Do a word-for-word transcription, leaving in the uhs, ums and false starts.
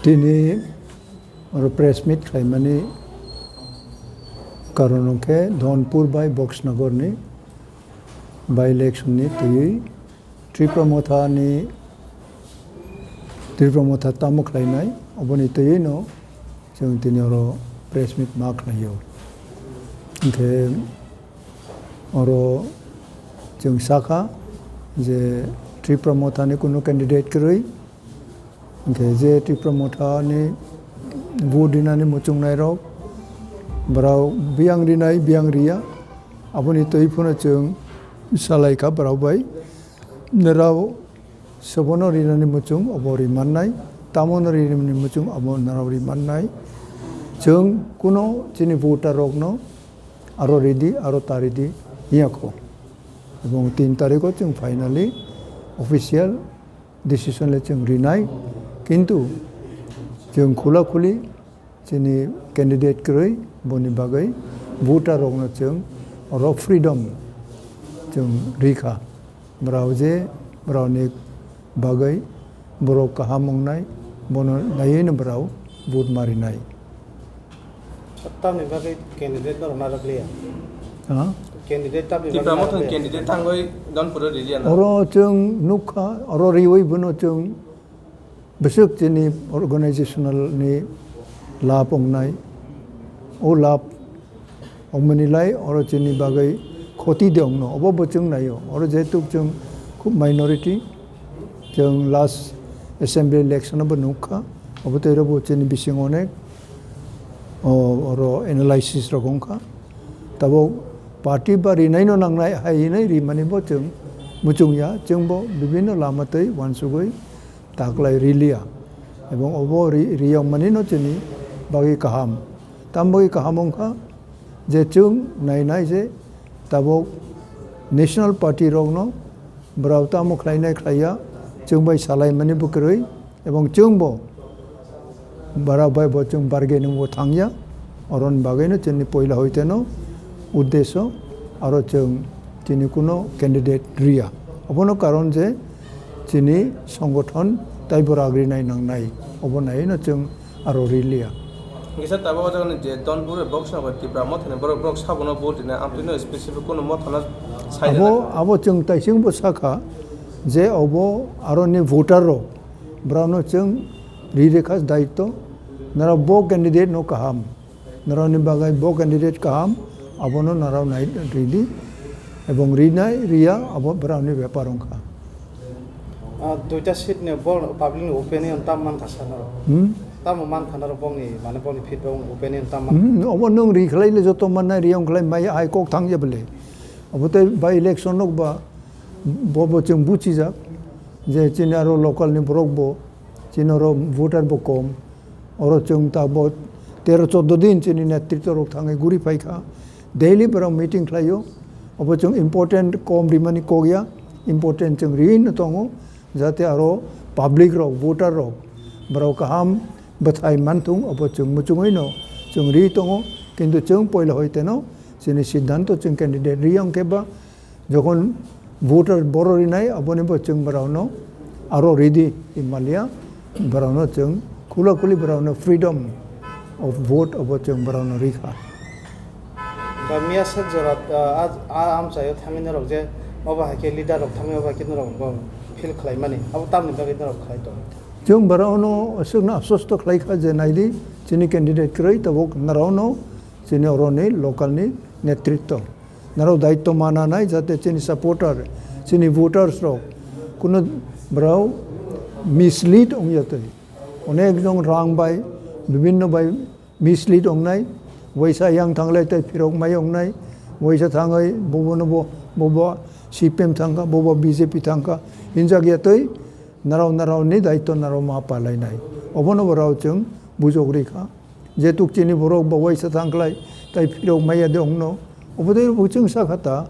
Tini oro press meet khlaimani karon hwnkhe Dhonpur bai Boxnagar ni by election ni twiwi Tipra Motha ni, Tipra Motha tamo khlainai, oboni twiwi no chwng tini oro press meet ma khlaio. Hwnkhe oro chwng sakha je Tipra Motha ni kunu candidate kwrwi, hwnkhe je Tipra Motha ni vote rinani muchungnai rok, borok biyang rinai, biyang riya, aboni twi phano chwng salaikha borok bai. Norok sobono rinani muchung obo ri mannai, tamono rinani muchung obo norok ri mannai. Chwng kuno chini voter rokno aro ridi, aro ta ridi hiya kho. Ebong tin tarikho chwng finally official decision le chwng rinai, kintu chwng khula khuli chini candidate kwrwi, boni bagwi voter rokno chwng oro freedom chwng rikha. Borok je borokni bagwi borok kaham wngnai, bono naiwi no borok vote ma rinai. Tamni bagwi candidate norok narwk liya? Ha? Candidate tamni bagwi Tipra narwk Motha ni liya? Candidate tangwi Dhonpuro riliya na? Oro chwng nukha, oro riwi bono chwng bwswk chini organizational ni lab wngnai. O lab wngmani lai oro chini bagwi khoti de wngno, obo bo chwng naio. Oro jehetu chwng khub minority, chwng last assembly election o bo nukha, obo tei oro bo chini bisingo onek, o, oro analysis rok wngkha. Tabuk party ba rinaino nangnai hai hinwi rimani bo chwng muchungya, chwngbo bibinno lama twi uansugwi taklai riliya. Ebong obo ri-, riyokmani no chini bagwi kaham. Tam bagwi kaham wngkha je chwng nainai je tabuk National Party rokno borok tamo khlainai khlaiya, chwng bai salaimani bo kwrwi, ebong chwngbo borok bai bo chwng bargaining bo thangya. Oroni bagwino chini poila hoiteno uddesho aro chwng chini kuno candidate riya. Obono karon je chini songothon taibo ragrinai nangnai, obo naino chwng aro riliya. Kisa tabuk o jaga ni je Dhonpur bai Boxnagar Tipra Motha ni borok, borok sabono vote rinai, amtwino specific kuno motha no sai Abo, rwna. Abo chwng taisingbo sakha je obo aroni voter rok, borokno chwng ri rikha daityo, norok bo candidate no kaham. Norokni bagwi bo candidate kaham, abono norok nai ridi, ebong rinai riya, abo borokni bepar wngkha. Ah, duita seat ni bo public ni opinion tam mankha sa norok? Hmm? Tamo mankha norok bongni, mane bongni feedback opinion tam mankha? Hmm, obo nwng ri khlai le joto mannai, ri wng khlai mai hai kok thang ya bole. Obo tei by election rok ba, bo bo chwng buchijak je chini aro local ni borok bo, chini oro voter bo kom. Oro chwng ta bo tero choddo din chini netritwa rok thangwi guri phaikha. Daily borok meeting khlaio. Obo chwng important kom rimani kok ya. Important chwng ri no tongo. Jate aro public rok, voter rok, borok kaham bwthai manthung, obo chwng muchungwi no chwng ri tongo. Kintu chwng poila hoi teno chini siddhanto chwng candidate ri yang khe ba, jokhon voter boro rinai, aboni bo chwng borokno aro ridi hinmaliya, borokno chwng khula khuli borokno freedom of vote obo chwng borokno rikha. Da miya sek jora, ah, ah, ah, amchaio thangwi norok je obo hai khe leader rok thangwi obo hai khe norok bo feel khlai mani, abo tamni bagwi norok khlai tongo? Chwng borokno aswkno aswsto khlai kha je naidi chini candidate kwrwi tabuk norokno chini oroni local ni netritwa. Norok daityo mana nai jate chini supporter, chini voters rok kuno borok mislead wngya twi. Onek jong rang bai, bibinno bai mislead wngnai, waisa yang thanglai tei phirok mai wngnai, waisa thangwi bobono bo, bobo C P M thangkha, bobo B J P thangkha, hinjak ya twi norok norokni daityo norok ma palainai. Obono borok chwng bujok rikha. Jetuk chini borok bo waisa thangkhlai, tai phirok maya de ongno. Obo de bo chwng sakha ta,